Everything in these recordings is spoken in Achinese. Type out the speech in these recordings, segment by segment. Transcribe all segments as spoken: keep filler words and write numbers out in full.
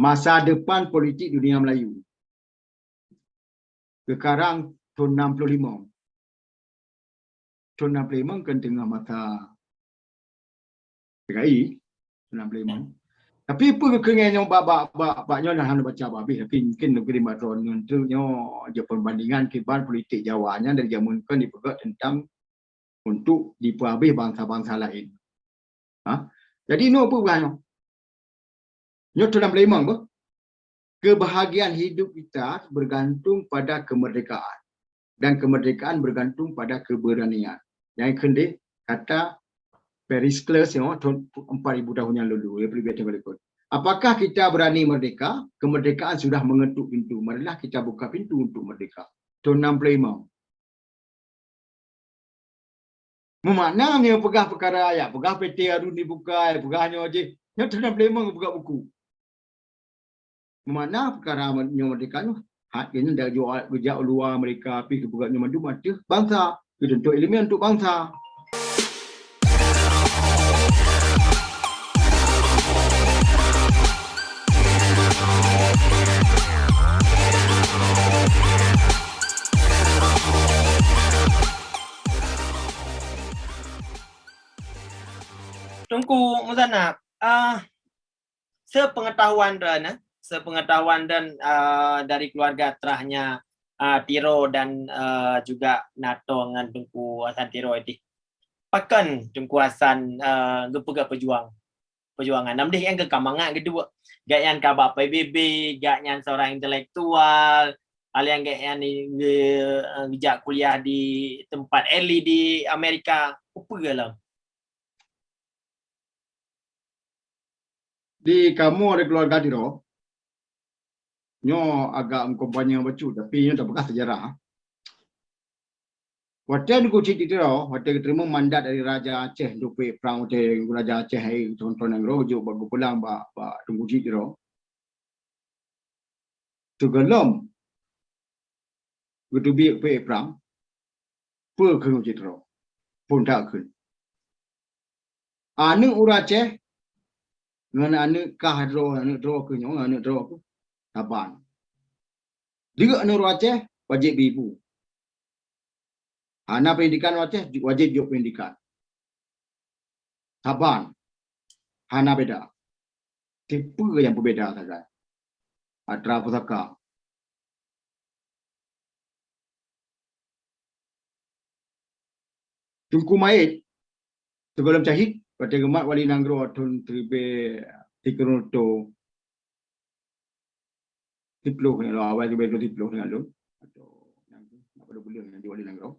Masa depan politik dunia Melayu. Geukarang thon enam puluh lima. Thon enam puluh lima kan teungoh masa P K I, thon enam puluh lima. Tapi peue keu nyoe bak, bak, bak, bak nyoe dah hana baca habéh, tapi mungkin negeri bak droeneuh nyoe je perbandingan kiban politik Jawa nyan dari jameun kon dipeugah tentang untuk dipeuhabéh bansa-bansa laén. Ha? Jadi nyoe peue nyoe? Nyoe thon enam puluh lima beuh. Kebahagiaan hidup kita bergantung pada kemerdekaan dan kemerdekaan bergantung pada keberanian. Nyang keundi kata Pericles nyoe thon empat ribu tahun yang lalu, ya, lebih tahun berikut. Apakah kita berani merdeka? Kemerdekaan sudah mengetuk pintu. Marilah kita buka pintu untuk merdeka. Thon enam puluh lima. Meumakna nyoe peugah peukara, ya, peugah P T Harun dibuka, ya, peugah nyoe jih. Nyoe thon enam puluh lima peugah buku. Meumakna peukara nyoe merdeka nyoe, hat nyoe dah geujak u luwa Amerika, pih geupeugah nyoe mandum ateueh bansa, geutuntot ileumèe untuk bansa. Teungku Muzanab, ah, sepengetahuan droeneuh, eh, sepengetahuan droeneuh, eh, dari keluarga trahnya, eh, Tiro dan, eh, juga Nato ngon Teungku Hasan Tiro idih. Pakon Teungku Hasan, eh, geupeugah peujuang, peujuangan? Nam deh nyang ka mangat geuduek. Gobnyan ka bak P B B, gobnyan seorang intelektual, alian gobnyan ge-, eh, geujak kuliah di tempat elit di Amerika. Peue lom? Di kamoe di keluarga Tiro, nyoe agak meukompanye bacut, tapi nyoe tapeugah sejarah. Watèe Teungku Chik di Tiro, watèe geuteurimong mandat dari Raja Aceh untuk peuék prang, watèe Raja Aceh hai tonton nanggroe jok bak geupulang bak, bak Teungku Chik di Tiro. Sigohlom geuteubiet peuék prang, peue kheun Teungku Chik di Tiro? Phon that kheun. Aneuk ureueng Aceh ngon aneuk kah droe, aneuk droe keuh nyoe, aneuk droe keuh saban. Deuk aneuk ureueng Aceh wajéb beuibu. Hana pendidikan ureueng Aceh, wajéb jok pendidikan. Saban. Hana beda. Tipe nyang peubeda sagai. Atra pusaka. Teungku Maet, sigohlom syahid, watèe geumat wali nanggroe thon siribèe sikureueng reutôh siploh nyan lôn, awai siribèe reutôh siploh nyan lôn. Atau nyan tu, nak pada buleuen nyan di wali nanggroe.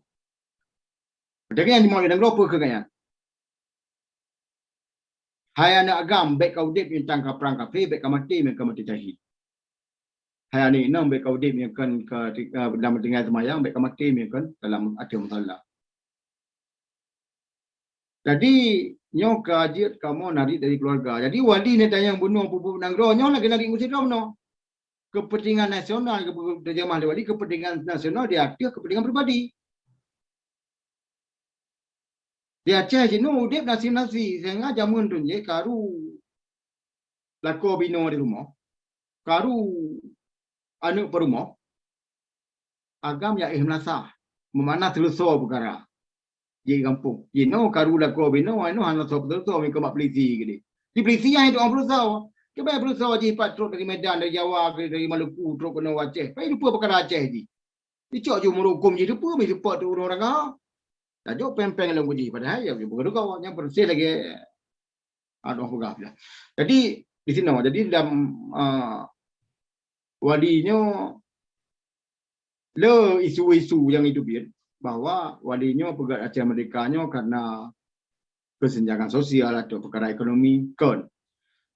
Watèe nyan di wali nanggroe peue kheun nyan? Hai aneuk agam, bèk ka udép meuntang ka prang kafé, bèk ka maté meuntang ka maté syahid. Hai aneuk inong, bèk ka udép meuntang ka, eh, lam tinggai seumayang, bèk ka maté meuntang dalam ateueh musala. Jadi, nyoe ka jeuet kamoe narit dari keluarga. Jadi, wali neutanyong bunoe peubuet nanggroe nyoe lagèe narit meusidroe bunoe. Kepentingan nasional, terjemah lé wali, kepentingan nasional di ateueh kepentingan pribadi. Di Aceh jinoe udép nasi-nasi, sehingga jameun dun jih karu lakoe binoe di rumoh, karu aneuk peurumoh, agam jak éh meulasah, meumakna seuleusoe peukara. Jih gampông. Jinoe karu lakoe binoe, inoe hana soe peuseusoe, meukeubah polisi keudeh. Di polisi nyang itu peuseusoe. Keubah peuseusoe jih pat trok dari Medan, dari Jawa, dari Maluku, trok keunoe Aceh. Pai lupa peukara Aceh jih. Dicok ju meurukôm jih teupeu, meuseupôt tu ureueng ranga. Tajok péng-péng lom keu jih, padahai ya bukan duga, nyang persis lagèe, ah, dong peugah pula. Jadi, di sinoe, jadi dalam, ah, wali nyoe, le isu-isu nyang jiteubiet bahwa wali nyoe peugah Aceh Merdeka nyoe karena kesenjangan sosial atau peukara ekonomi, kon.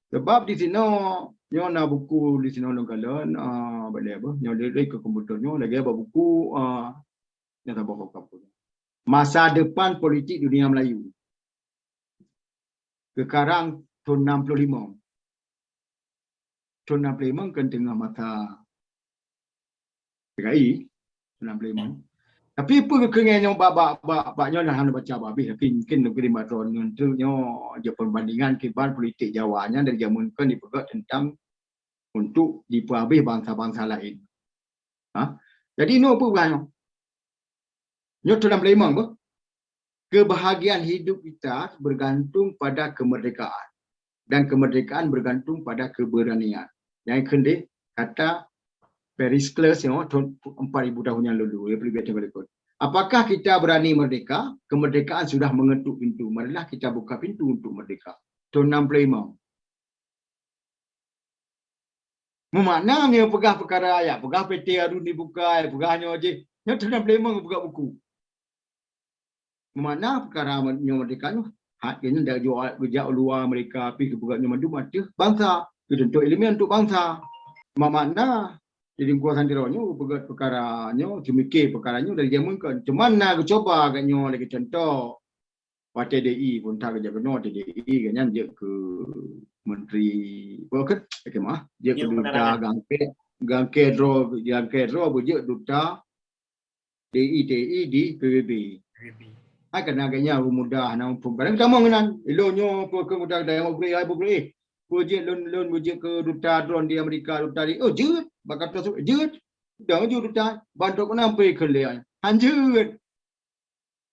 Sebab di sinoe, nyoe na buku di sinoe lôn kalon, ah, bak lé apa, nyoe lé, lé keu komputer nyoe, lagèe bak buku, ah, nyang saboh ka buku. Masa depan politik dunia Melayu. Geukarang thon enam puluh lima. Thon enam puluh lima kan teungoh masa P K I, thon enam puluh lima. Tapi peue keu nyoe bak, bak, bak, bak nyoe dah hana baca habéh, tapi mungkin lôn kirim bak droeneuh nyoe je perbandingan kiban politik Jawa nyan dari jameun kon dipeugah tentang untuk jipeuhabéh bansa-bansa laén. Ha? Jadi nyoe peue nyoe? Nyoe tulang peulimong beuh. Kebahagiaan hidup kita bergantung pada kemerdekaan dan kemerdekaan bergantung pada keberanian. Nyang keundi kata Pericles nyoe thon empat ribu tahun yang lalu, ya, peribet yang berikut. Apakah kita berani merdeka? Kemerdekaan sudah mengetuk pintu. Marilah kita buka pintu untuk merdeka. Thon enam puluh lima. Meumakna nyoe peugah peukara, ya, peugah P T Harun dibuka, ya, peugah nyoe jih. Nyoe thon enam puluh lima buka buku. Meumakna peukara nyoe merdeka nyoe, hat geuh nyan geujak u luwa Amerika pih geupeugah nyoe mandum ateueh bansa, geutuntot ileumèe untuk bansa. Meumakna di lingkuang santiro nyoe geupeugah peukara nyoe, geumiké peukara nyoe dari jameun kon. Cuma na geucuba geuh nyoe lagèe cuntoh, watèe D I pun that geujak keunoe, watèe D I geuh nyan jeuet keu menteri, bukan, okey, maaf, jeuet keu duta gangkèt, gangkèt droe, gangkèt droe beujeuet duta D I T I di P B B. Hai kana geuh nyan ureueng muda hana muphom. Kadang geutamong keunan. Ilôn nyoe peue keu muda geutamong, "Bukri, hai Bukri, eh, peue jeuet lôn, lôn beujeuet keu duta droen di Amerika, duta di, oh, jeuet, bak kantor su-, jeuet." Dang jeuet duta, bantok keunan pih keu lé. Han jeuet.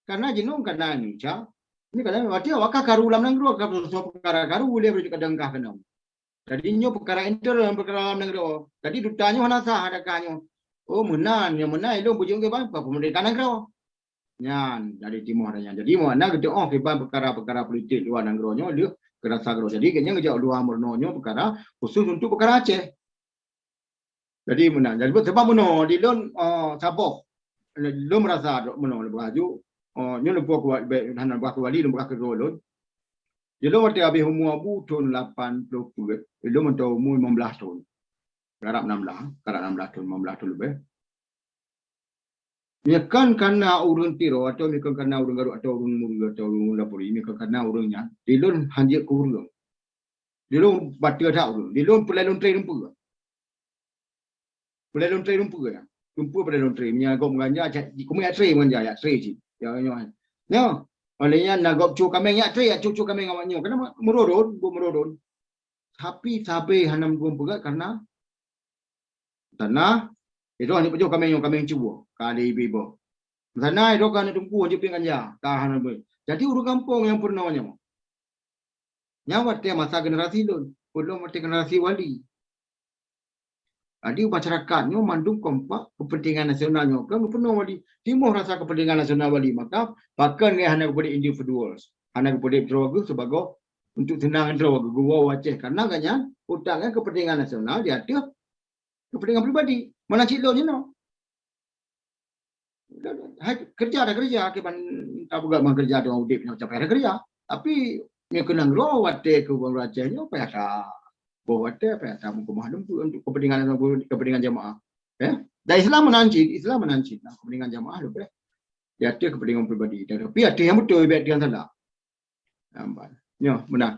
Karena jinoe kana Indonesia. Ini kadang berarti awak ka karu lam nanggroe, ka peusah peukara karu lé, bari kadang kah keunan. Jadi nyoe peukara internal, peukara lam nanggroe. Jadi duta nyoe hana sah adakah nyoe. Oh, meunan, nyang meunan ilôn beujeuet keu ban, peumerdeka nanggroe. Nyan, jadi timoh ada nyan. Jadi, meunan geuteu'oh kiban peukara-peukara politik luwa nanggroe nyoe lheueh keurasa groe. Jadi, geuhnyan geujak luwa meurunoe nyoe peukara khusus untuk peukara Aceh. Jadi, meunan. Jadi, sebab meunoe, di lôn, eh, saboh. Lôn merasa dok meunoe, lôn beuraju, eh, nyoe lôn peugah keu wa-, hana peugah keu wali, lôn peugah keu droe lôn. Di lôn watèe habéh umu abu thon lapan ploh peuet, di lôn mantong umu limong blaih thon. Karab nam blaih, karab nam blaih thon, limong blaih thon leubeh. Meunyo kon kana ureueng Tiro, atau meunyo kon kana ureueng Garut, atau ureueng Muru, atau ureueng Lapori, meunyo kon kana ureueng nyan, di lôn han jeuet keu ureueng. Di lôn bateu that ureueng. Di lôn peureulèe lôn trei rumpue. Peureulèe lôn trei rumpue nyan. Rumpue peureulèe lôn trei. Meunyo gob meuganja, jak, keumeung jak trei meuganja, jak trei cit. Ya, nyoe. Nyoe. Oleh nyan na gob cue kaméng, jak trei, jak cue-cue kaméng awak nyoe. Kenapa? Meururôn, buet meururôn. Tapi sabe hana meudum peugah karena Tanah, itu hanya pajoh kaméng nyoe, kaméng cue, ka lé ibe boh. Tanah itu ka hana teungku, hana pieng ganja, ka hana beu. Jadi ureueng gampông nyang peurunoe nyoe. Nyan watèe masa generasi lôn, ulôn watèe generasi wali. Jadi masyarakat nyoe mandum kompak kepentingan nasional nyoe, kan geupeunong wali. Timoh rasa kepentingan nasional wali, maka pakon ngai hana geupeudeh individuals, hana geupeudeh droe geuh sibagoe untuk seunang droe geuh geuwoe u Aceh. Karena gobnyan utak ngai kepentingan nasional di ateueh kepentingan pribadi. Meunan cit lôn jinoe. Hai, keureuja dah keureuja, kiban tapeugah ban keureuja teuma udép nyoe capai dah keureuja. Tapi nyoe keunong droe watèe keu ureueng Aceh nyoe payah that. Boh watèe payah that meukeumah lom untuk kepentingan, kepentingan jamaah. Ya. Dan Islam meunan cit, Islam meunan cit. Nah, kepentingan jamaah leubeh di ateueh kepentingan pribadi. Tapi ateueh nyang beutôi, bèk ateueh nyang salah. Nampak. Nyoe, meunan.